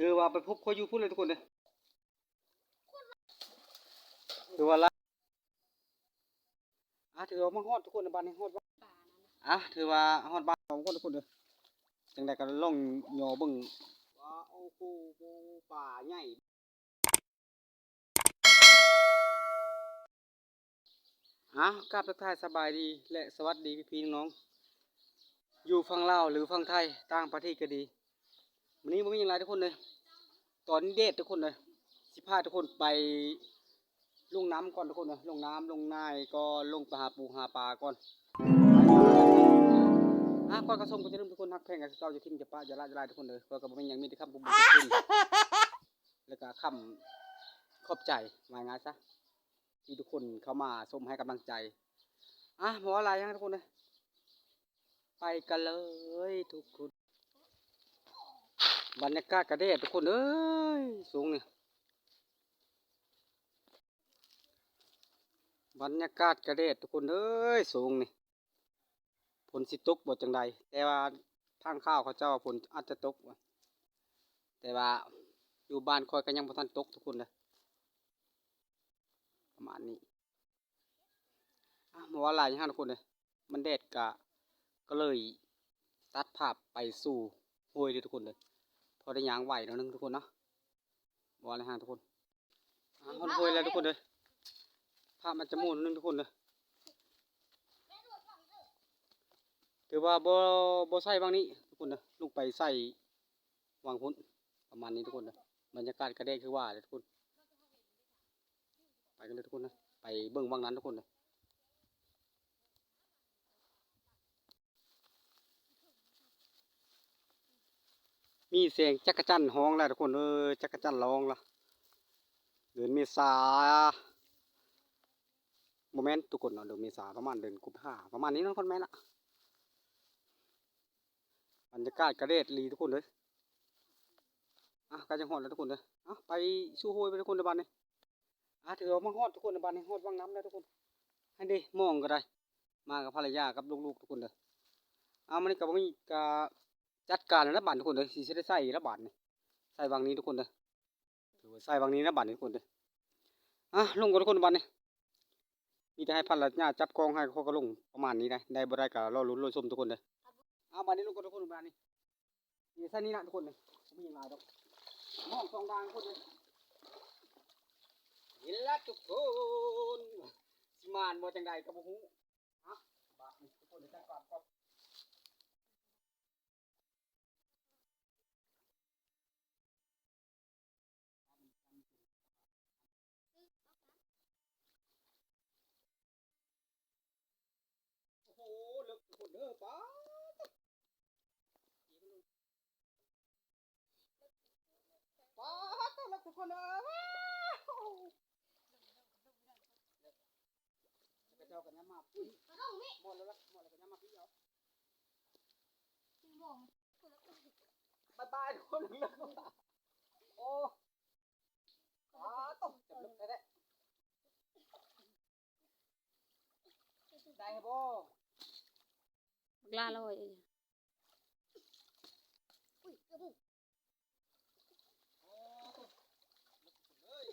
ຄືວ່າໄປພົບຂ້ອຍຢູ່ພຸ້ນເລີຍທຸກຄົນເດີ ຄືວ່າລະ ອ່າ ຖືວ່າມາຮອດທຸກຄົນ ບາດນີ້ຮອດ ອ່າ ຖືວ່າຮອດບ້ານຂອງຄົນທຸກຄົນເດີ ຈັ່ງໃດກໍລອງຍໍເບິ່ງ ວ້າ ໂອ້ໂຫ ປ່າໃຫຍ່ ອ່າ ກາບທັກທາຍສະບາຍດີ ແລະ ສະຫວັດດີພີ່ໆນ້ອງໆ ຢູ່ຝັ່ງລາວ ຫຼື ຝັ່ງໄທ ຕ່າງປະເທດກໍດີ ມື້ນີ້ບໍ່ມີຫຍັງຫຼາຍທຸກຄົນເດີ ຕອນນີ້ແດດທຸກຄົນເດີ ຊິພາທຸກຄົນໄປລົງນ້ຳກ່ອນທຸກຄົນເດີ ລົງນ້ຳລົງນາຍກ່ອນ ລົງໄປຫາປູຫາປາກ່ອນ ອ່າ ກ່ອນກະຊົມກໍຈະລືມທຸກຄົນ ຮັກແພງກັນຄືເກົ່າ ຢ່າຖິ້ມຢ່າປະ ຢ່າລະຢ່າລາຍທຸກຄົນເດີ ເພາະກໍບໍ່ມີຫຍັງ ມີແຕ່ຄຳບຸນຄຸນ ແລ້ວກໍຄຳຂອບໃຈ ວ່າງ່າຍຊະ ທີ່ທຸກຄົນເຂົ້າມາຊົມໃຫ້ກຳລັງໃຈ ອ່າ ບໍ່ວ່າຫຼາຍຫຍັງທຸກຄົນເດີ ໄປກັນເລີຍທຸກຄົນ ບັນຍາກາດກະແດດທຸກຄົນເອີຍ ສູງນີ້ ບັນຍາກາດກະແດດທຸກຄົນເອີຍ ສູງນີ້ ຝົນຊິຕົກບໍ່ຈັ່ງໃດ ແຕ່ວ່າທາງຂ່າວເຂົາເຈົ້າວ່າຝົນອາດຈະຕົກ ແຕ່ວ່າຢູ່ບ້ານຂ້ອຍກໍຍັງບໍ່ທັນຕົກທຸກຄົນເດີ ປະມານນີ້ ອ່າ ບໍ່ວ່າຫຼາຍຫຍັງທຸກຄົນເດີ ມັນແດດກະ ກໍເລີຍຕັດພາບໄປສູ່ຫ້ວຍເດີທຸກຄົນເດີ ພໍໄດ້ຍ່າງໄຫວໜ້ອຍໜຶ່ງທຸກຄົນເນາະ ບໍ່ວ່າຫຼາຍຫຍັງທຸກຄົນ ອ່າ ຮອດຫ້ວຍແລ້ວທຸກຄົນເດີ ພາບມັນຈະໝູນໜຶ່ງທຸກຄົນເດີ ຖືວ່າບໍ່ ບໍ່ໃສ່ຫວ່າງນີ້ທຸກຄົນເດີ ລົງໄປໃສ່ຫວ່າງພຸ້ນ ປະມານນີ້ທຸກຄົນເດີ ບັນຍາກາດກະແດດຄືວ່າເດີທຸກຄົນ ໄປກັນເລີຍທຸກຄົນເດີ ໄປເບິ່ງຫວ່າງນັ້ນທຸກຄົນເດີ ມີສຽງຈັກກະຈັນຮ້ອງແລ້ວທຸກຄົນເອີຍ ຈັກກະຈັນຮ້ອງລະ ເດືອນເມສາ ບໍ່ແມ່ນທຸກຄົນເນາະ ເດືອນເມສາ ປະມານເດືອນກຸມພາ ປະມານນີ້ເນາະ ຄົນແມ່ນລະ ບັນຍາກາດກະແດດອີ່ຫຼີທຸກຄົນເອີຍ ອ່ະ ໃກ້ຈະຮອດແລ້ວທຸກຄົນເດີ ອ່ະ ໄປສູ່ຫ້ວຍໄປທຸກຄົນເດີບາດນີ້ ອ່າ ຖືວ່າມາຮອດທຸກຄົນ ບາດນີ້ຮອດວັງນ້ຳແລ້ວທຸກຄົນ ຫັ້ນເດ ມອງກໍໄດ້ ມາກັບພັນລະຍາກັບລູກໆທຸກຄົນເດີ ອ່າ ມື້ນີ້ກໍບໍ່ມີ ກໍຈັດການແລ້ວບາດທຸກຄົນເດີ ຊິໄດ້ໃສ່ແລ້ວບາດນີ້ ໃສ່ວັງນີ້ທຸກຄົນເດີ ຖືວ່າໃສ່ວັງນີ້ແລ້ວບາດນີ້ທຸກຄົນເດີ ອ່າ ລົງກ່ອນທຸກຄົນບາດນີ້ ມີແຕ່ໃຫ້ພັນລະຍາຈັບກ້ອງໃຫ້ ຂ້ອຍກໍລົງປະມານນີ້ໄດ໋ ໄດ້ບໍ່ໄດ້ກໍລໍລຸ້ນລໍຊົມທຸກຄົນເດີ ອ່າ ບາດນີ້ລົງກ່ອນທຸກຄົນບາດນີ້ ນີ້ໃສ່ນີ້ລະທຸກຄົນເດີ ບໍ່ມີຫຍັງຫຼາຍດອກ ມອງສອງດາງທຸກຄົນເດີ ນີ້ລະທຸກຄົນ ຊິໝານບໍ່ຈັ່ງໃດກໍບໍ່ຮູ້ ອ່ະ ບາດນີ້ທຸກຄົນໄດ້ຈັດການກ່ອນ ໂອ້ໂຫ ເລິກທຸກຄົນເດີ ປາດ ປາດ ເລິກທຸກຄົນເດີ ວ້າວ ເຂົາເຈົ້າກໍຍັງມາ ໝົດແລ້ວລະ ໝົດແລ້ວກໍຍັງມາພີ້ເອົາ ບາຍບາຍທຸກຄົນ ເລິກ ໂອ້ ອ້າວ ຕົກຈະເລິກແທ້ໆ ໄດ້ບໍ່ ບັກຫຼ້າລອຍ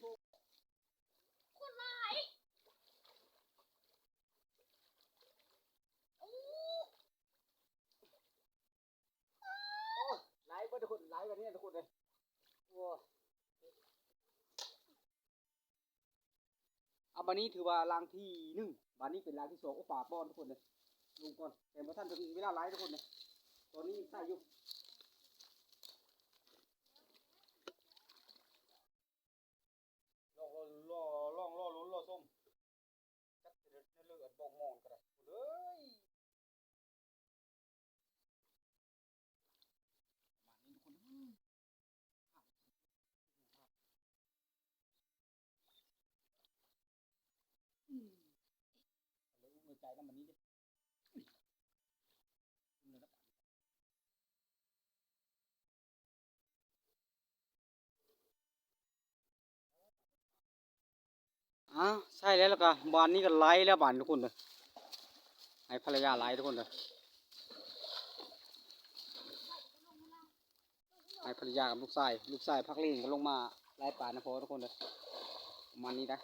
ໂຄດຫຼາຍ ໂອ້ ໂອ້ ຫຼາຍເບິດທຸກຄົນ ຫຼາຍແບບນີ້ທຸກຄົນເອີຍ ໂອ້ ເອົາ ບາດນີ້ຖືວ່າຫຼັງທີໜຶ່ງ ບາດນີ້ເປັນຫຼັງທີສອງ ໂອ້ ປາປ້ອນທຸກຄົນເດີ ລົງກ່ອນ ແຕ່ບໍ່ທັນເຖິງເວລາຫຼາຍທຸກຄົນເດີ ຕອນນີ້ໃສ່ຢູ່ ລອງ ລອງ ລອງ ລອງ ລອງ ລອງຊົມ ຈັກຊິເລີດເລີດອັນບອກໝອນກໍໄດ້ ເອີຍ ປະມານນີ້ທຸກຄົນເອີຍ ອືມ ເລີຍອຸ້ມເລີຍໃຈນຳອັນນີ້ເດ້. ອ້າວ ໃສ່ແລ້ວ ແລ້ວກໍບາດນີ້ກໍໄລ່ແລ້ວບາດນີ້ທຸກຄົນເດີ ໃຫ້ພັນລະຍາໄລ່ທຸກຄົນເດີ. ອ້າຍພັນລະຍາກັບລູກຊາຍ ລູກຊາຍພັກເລງກໍລົງມາໄລ່ປານຳພໍ່ທຸກຄົນເດີ ປະມານນີ້ນະ.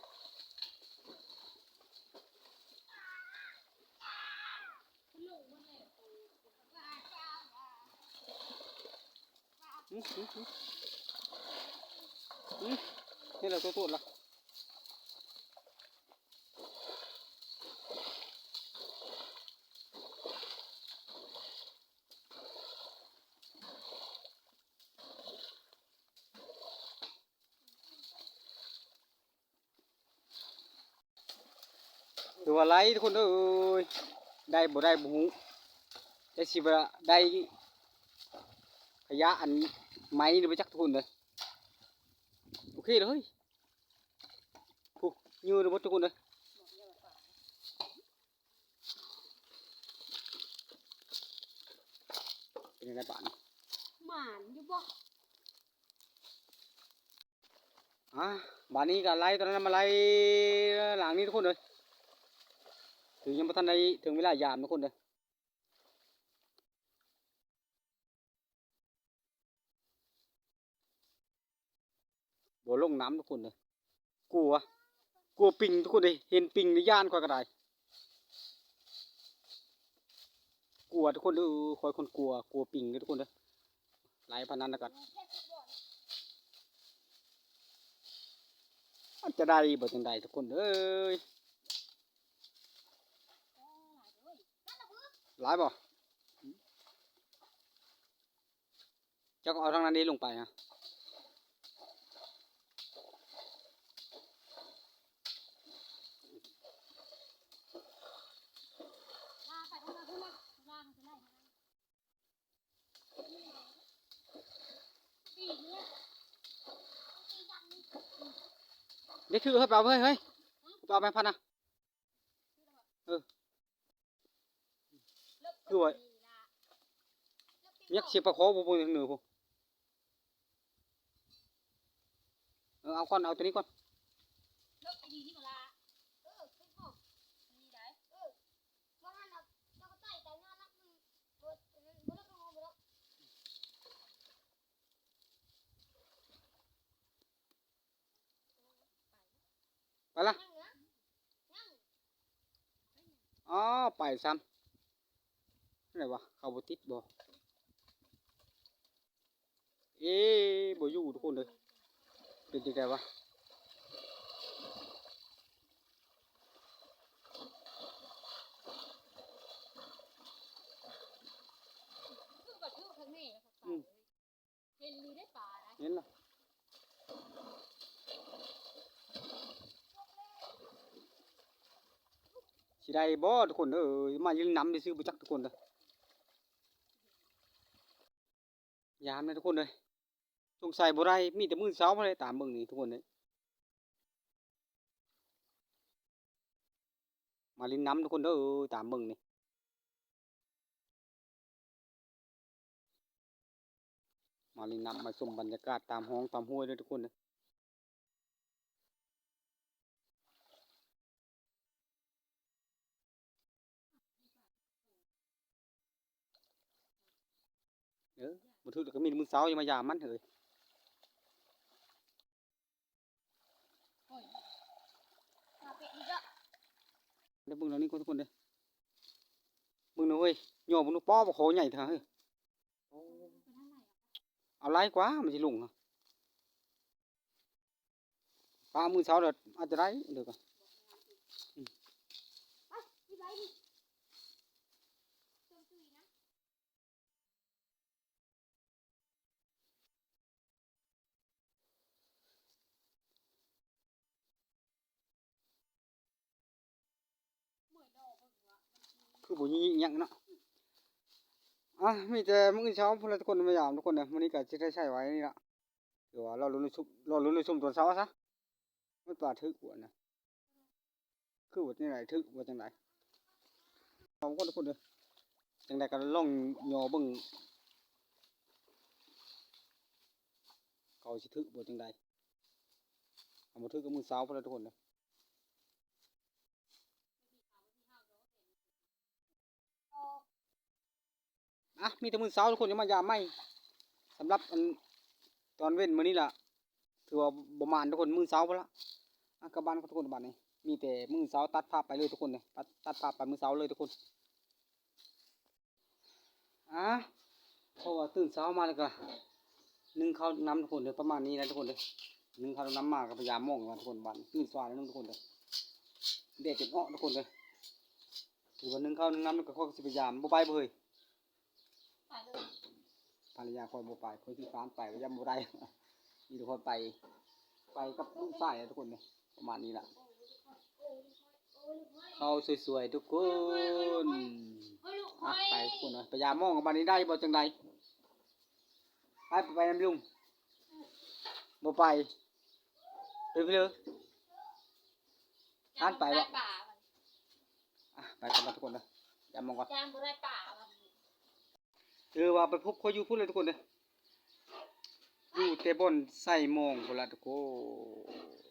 ອືມ ອືມ ອືມ ອືມ ນີ້ແຫຼະຕົວໂຕດລະ. ຖືວ່າໄດ້ທຸກຄົນເອີຍ ໄດ້ບໍ່ໄດ້ບໍ່ຮູ້ ແຕ່ຊິວ່າໄດ້ຂະຫຍະອັນໄມ້ນີ້ບໍ່ຈັກທຸກຄົນເດີ. ໂອເຄເລີຍ ຜູ້ຍືດເບິດທຸກຄົນເດີ. ເປັນຈັ່ງໃດບາດນີ້ ໝານຢູ່ບໍ່? ອ່າ ບາດນີ້ກໍໄລ່ຕົວນັ້ນມາໄລ່ຫຼັງນີ້ທຸກຄົນເອີຍ ຄືຍັງບໍ່ທັນໄດ້ເຖິງເວລາຢາມທຸກຄົນເດີ. ບໍ່ລົງນ້ຳທຸກຄົນເດີ ກົວ ກົວປິງທຸກຄົນເດີ ເຫັນປິງນີ້ຢ້ານຂ້ອຍກໍໄດ້ ກົວທຸກຄົນເດີ. ຂ້ອຍຄົນກົວ ກົວປິງເດີທຸກຄົນເດີ ໄລ່ປານນັ້ນແລ້ວກໍ ອາດຈະໄດ້ບໍ່ຈັ່ງໃດທຸກຄົນເອີຍ. ຫຼາຍບໍ່? ເຈົ້າກໍເອົາທາງນັ້ນນີ້ລົງໄປຮະ. ໄດ້ຖືກ ເຮີ້ຍ ໄປເອົາເຮີ້ຍ ເຮີ້ຍ ໄປເອົາໄມ້ພັນນະ. ເອີ ຄືວ່າ ຍັກເສຍປາຄໍບໍ່ເບິ່ງທາງເໜືອພຸ້ນ. ເອີ ເອົາກ່ອນ ເອົາຕົວນີ້ກ່ອນ. ໄປລະ ອໍ ໄປຊ້ຳ ໄດ້ວະ ເຂົ້າບໍ່ຕິດບໍ່? ເອ ບໍ່ຢູ່ທຸກຄົນເອີຍ ເປັນຈັ່ງໃດວະ? ຄືວ່າຖືກທາງນີ້ ອືມ. ເຫັນຢູ່ເດ້ປານະ ເຫັນລະ ຊິໄດ້ບໍ່ທຸກຄົນເອີຍ? ມາຫຼິ້ນນ້ຳຊື່ໆ ບໍ່ຈັກທຸກຄົນເດີ ຍາມນີ້ທຸກຄົນເອີຍ ສົງໄສບໍ່ໄດ້ ມີແຕ່ມື້ເຊົ້າພຸ້ນແຫຼະ ຕາມເບິ່ງນີ້ທຸກຄົນເອີຍ. ມາຫຼິ້ນນ້ຳທຸກຄົນເດີ ຕາມເບິ່ງນີ້ ມາຫຼິ້ນນ້ຳ ມາຊົມບັນຍາກາດຕາມຮ່ອງຕາມຫ້ວຍເດີທຸກຄົນເດີ. ເອີ ບໍ່ຖືກແລ້ວກໍມີແຕ່ມື້ເຊົ້າ ຢ່າມາຢາມມັນເຮີ້ຍ. ເບິ່ງເຫຼົ່ານີ້ກ່ອນທຸກຄົນເດີ ເບິ່ງເດີເວີຍ ຍໍເບິ່ງດູ ປ້ອ ປາຄໍໃຫຍ່ແທ້ເຮີ້ຍ. ເອົາຫຼາຍກວ່າ ມັນຊິລົງ ປາມື້ເຊົ້າແລ້ວອາດຈະໄດ້ເດີກະ. ຄືບໍ່ມີຫຍັງເນາະ ອ່ະ ມີແຕ່ມື້ອື່ນເຊົ້າພຸ້ນລະທຸກຄົນມາຢາມທຸກຄົນເດີ. ມື້ນີ້ກໍຊິໄດ້ໃຊ້ໄວ້ນີ້ລະ ຖືວ່າລໍລຸ້ນຊົມ ລໍລຸ້ນຊົມຕອນເຊົ້າຊະ ມັນປາຖືກບໍ່ນະ. ຄືວ່າຈັ່ງໃດ ຖືກບໍ່ຈັ່ງໃດ ເອົາກ່ອນທຸກຄົນເດີ. ຈັ່ງໃດກໍລອງຍໍເບິ່ງ ເຂົາຊິຖືກບໍ່ຈັ່ງໃດ. ຄັນບໍ່ຖືກກໍມື້ເຊົ້າພຸ້ນລະທຸກຄົນເດີ. ອ່ະ ມີແຕ່ມື້ເຊົ້າທຸກຄົນຈະມາຢາມໃໝ່ ສຳລັບອັນ ຕອນເວັນມື້ນີ້ລະ ຖືວ່າບໍ່ໝານທຸກຄົນ ມື້ເຊົ້າພຸ້ນລະ ອາ ກັບບ້ານທຸກຄົນ ບາດນີ້ມີແຕ່ມື້ເຊົ້າ ຕັດພາບໄປເລີຍທຸກຄົນເດີ ຕັດ ຕັດພາບໄປມື້ເຊົ້າເລີຍທຸກຄົນ. ອາ ເພາະວ່າຕື່ນເຊົ້າມາແລ້ວກະ ໜຶ້ງເຂົ້ານຳທຸກຄົນເດີ ປະມານນີ້ແຫຼະທຸກຄົນເດີ ໜຶ້ງເຂົ້ານຳມາກະພະຍາຍາມມອງກັນທຸກຄົນ ບາດນີ້ຕື່ນສວາໜຶ່ງທຸກຄົນເດີ ແດດຈົນອອກທຸກຄົນເດີ ຖືວ່າໜຶ້ງເຂົ້າໜຶ້ງນຳ ແລ້ວກະຂ້ອຍກະຊິພະຍາຍາມ ບໍ່ໄປບໍ່ເຮີ້ຍ? ໄປເລີຍ ພັນລະຍາຂ້ອຍບໍ່ໄປ ຂ້ອຍຂີ້ຄ້ານໄປ ຢ້ານບໍ່ໄດ້ ມີແຕ່ຂ້ອຍໄປ ໄປກັບລູກຊາຍທຸກຄົນເດີ ປະມານນີ້ລະ. ເຂົ້າສວຍໆທຸກຄົນ ອະ ໄປທຸກຄົນເອີຍ ໄປຢາມມອງກັນບາດນີ້ ໄດ້ບໍ່ຈັ່ງໃດ ໄປ ໄປນຳລຸງ ບໍ່ໄປ ໄປເລີຍ ທ່ານໄປບໍ່ ອະ ໄປກ່ອນນະທຸກຄົນເດີ ຢາມມອງກ່ອນ ຢ້ານບໍ່ໄດ້ປາ ຖືວ່າໄປພົບຂ້ອຍຢູ່ພຸ້ນເລີຍທຸກຄົນເດີ ຢູ່ແຕ່ບ່ອນໃສ່ມອງພຸ້ນລະທຸກຄົນ.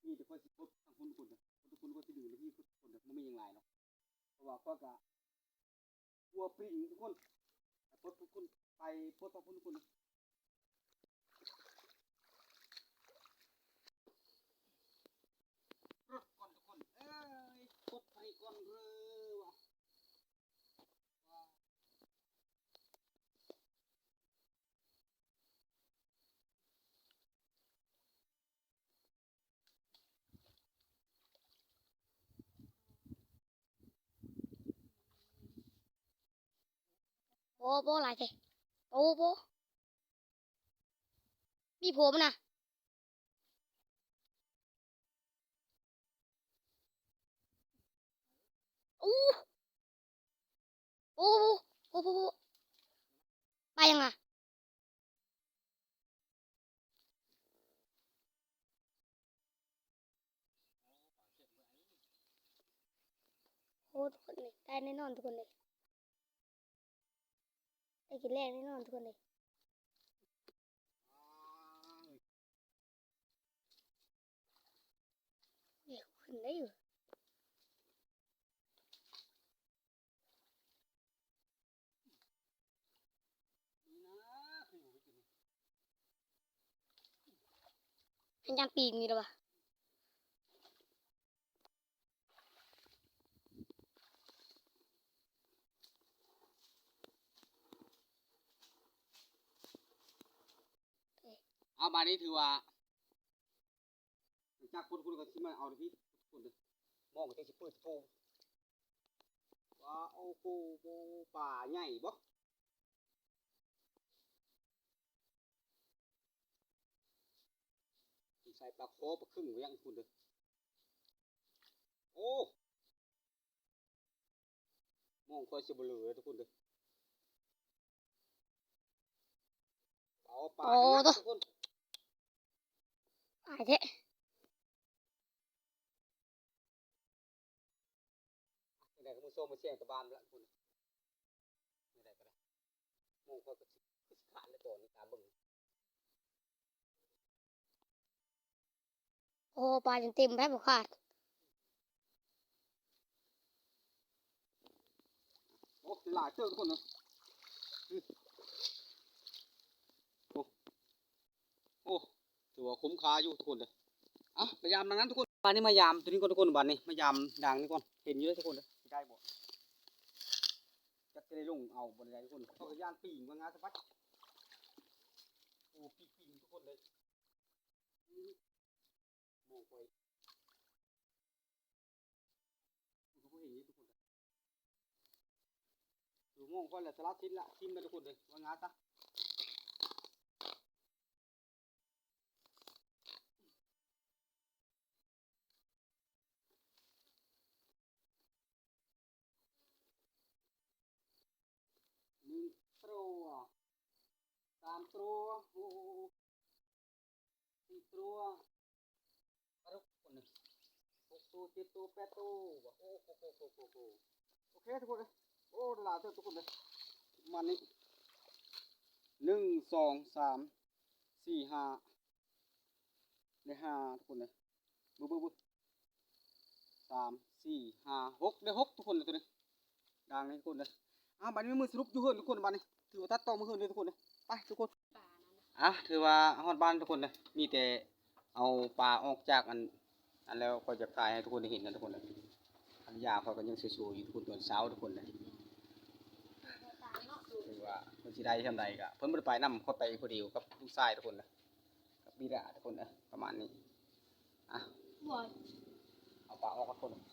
ນີ້ ດຽວຂ້ອຍຊິປົດທາງພຸ້ນທຸກຄົນເດີ ປົດທາງພຸ້ນ ຂ້ອຍຊິດຶງໄປພີ້ທຸກຄົນເດີ ບໍ່ມີຫຍັງຫຼາຍດອກ ເພາະວ່າຂ້ອຍກະ ກົວປລິງທຸກຄົນ ໄປປົດທຸກຄົນ ໄປປົດທາງພຸ້ນທຸກຄົນ ປົດກ່ອນທຸກຄົນເອີຍ ປົດໄປກ່ອນເດີວ່າ. ບໍ່ ບໍ່ຫຼາຍແທ້ ໂອ້ ບໍ່ ມີຜົມນະ. ໂອ້ ໂອ້ ໂອ້ ໂອ້ ປາຫຍັງອະ ໂອ້ ທຸກຄົນເອີຍ ໄດ້ແນ່ນອນທຸກຄົນເອີຍ. ໄດ້ກິນແລງແນ່ນອນທຸກຄົນເອີຍ ນີ້ຂຶ້ນໄດ້ຢູ່ ເປັນຫຍັງປີກນີ້ລະວະ. ເອົາ ບາດນີ້ຖືວ່າ ຫຼັງຈາກຄົນ ຄົນກໍຊິມາເອົາທີ່ຄົນເດີ ມອງກໍຊິເປີດໂທ ວ້າວ ໂອ້ໂຫ ປາໃຫຍ່ບໍ່? ໃສ່ປາຄໍປາຄຶ່ງໄວ້ຢ່າງພຸ້ນເດີ ໂອ້ ມອງຂ້ອຍຊິບໍ່ເຫຼືອທຸກຄົນເດີ ເອົາປາ ໂອ້ ໃຫ້ ໂຕ ທຸກຄົນ ຫຼາຍແທ້. ຈັ່ງໃດກໍມື້ໂຊມາແຊງຕະບານລະພຸ້ນ ຈັ່ງໃດກໍໄດ້ ໂມງຂ້ອຍກໍຊິ ຄືຊິຂາດແລ້ວຕອນນີ້ຕາເບິ່ງ ໂອ້ ປາຈົນເຕັມໄປບໍ່ຂາດ. ໂອ້ ຫຼາຍເຕີບທຸກຄົນເອີຍ ອື ໂອ້ ໂອ້ ຖືວ່າຄຸ້ມຄ່າຢູ່ທຸກຄົນເດີ ອະ ມາຢາມດັ່ງນັ້ນທຸກຄົນ ບາດນີ້ມາຢາມໂຕນີ້ກ່ອນທຸກຄົນ ບາດນີ້ມາຢາມດັ່ງນີ້ກ່ອນ ເຫັນຢູ່ເດີທຸກຄົນເດີ ຊິໄດ້ບໍ່ ຈັກຊິໄດ້ລົງເອົາບໍ່ໄດ້ທຸກຄົນ ເຂົາກໍຢ້ານປີງວ່າງາສະບັດ ໂອ້ ປີງໆທຸກຄົນເດີ ອື ມອງໄປ ມັນກໍບໍ່ເຫັນເດ້ທຸກຄົນ ສູງ ມອງຂ້ອຍແລ້ວສະຫຼາດຖິ້ມລະ ຖິ້ມໄປທຸກຄົນເລີຍ ວ່າງ່າຍຊະ. ໜຶ່ງຕົວ ສາມຕົວ ໂອ້ ສີ່ຕົວ ປາດຸກຄົນໜຶ່ງ ຫົກຕົວ ເຈັດຕົວ ແປດຕົວ ໂອ້ໂຫ ໂອເຄທຸກຄົນເອີຍ ໂອ້ ຫຼາຍເຕີບທຸກຄົນເອີຍ ປະມານນີ້ ໜຶ່ງ ສອງ ສາມ ສີ່ ຫ້າ ໄດ້ຫ້າທຸກຄົນເອີຍ ເບິ່ງ ເບິ່ງ ເບິ່ງ ສາມ ສີ່ ຫ້າ ຫົກ ໄດ້ຫົກທຸກຄົນເອີຍ ໂຕນີ້ ດາງນີ້ທຸກຄົນເອີຍ ອ່າ ບາດນີ້ມາສະຫຼຸບຢູ່ເຮືອນທຸກຄົນ ບາດນີ້ຖືວ່າຕັດຕໍ່ມື້ເຮືອນເລີຍທຸກຄົນເອີຍ ໄປທຸກຄົນ ອ່ະ ຖືວ່າຮອດບ້ານທຸກຄົນເດີ ມີແຕ່ເອົາປາອອກຈາກອັນ ອັນແລ້ວ ຂ້ອຍຈະຖ່າຍໃຫ້ທຸກຄົນໄດ້ເຫັນນະທຸກຄົນເດີ ພັນລະຍາຂ້ອຍກໍຍັງໂຊໆຢູ່ທຸກຄົນ ຕອນເຊົ້າທຸກຄົນເດີ ຖືວ່າເພິ່ນຊິໄດ້ຊ່ຳໃດກໍ ເພິ່ນບໍ່ໄດ້ໄປນຳ ຂ້ອຍໄປຜູ້ດຽວກັບລູກຊາຍທຸກຄົນເດີ ກັບບິດາທຸກຄົນເດີ ປະມານນີ້ ອ່ະ ເອົາປາອອກກ່ອນທຸກຄົນ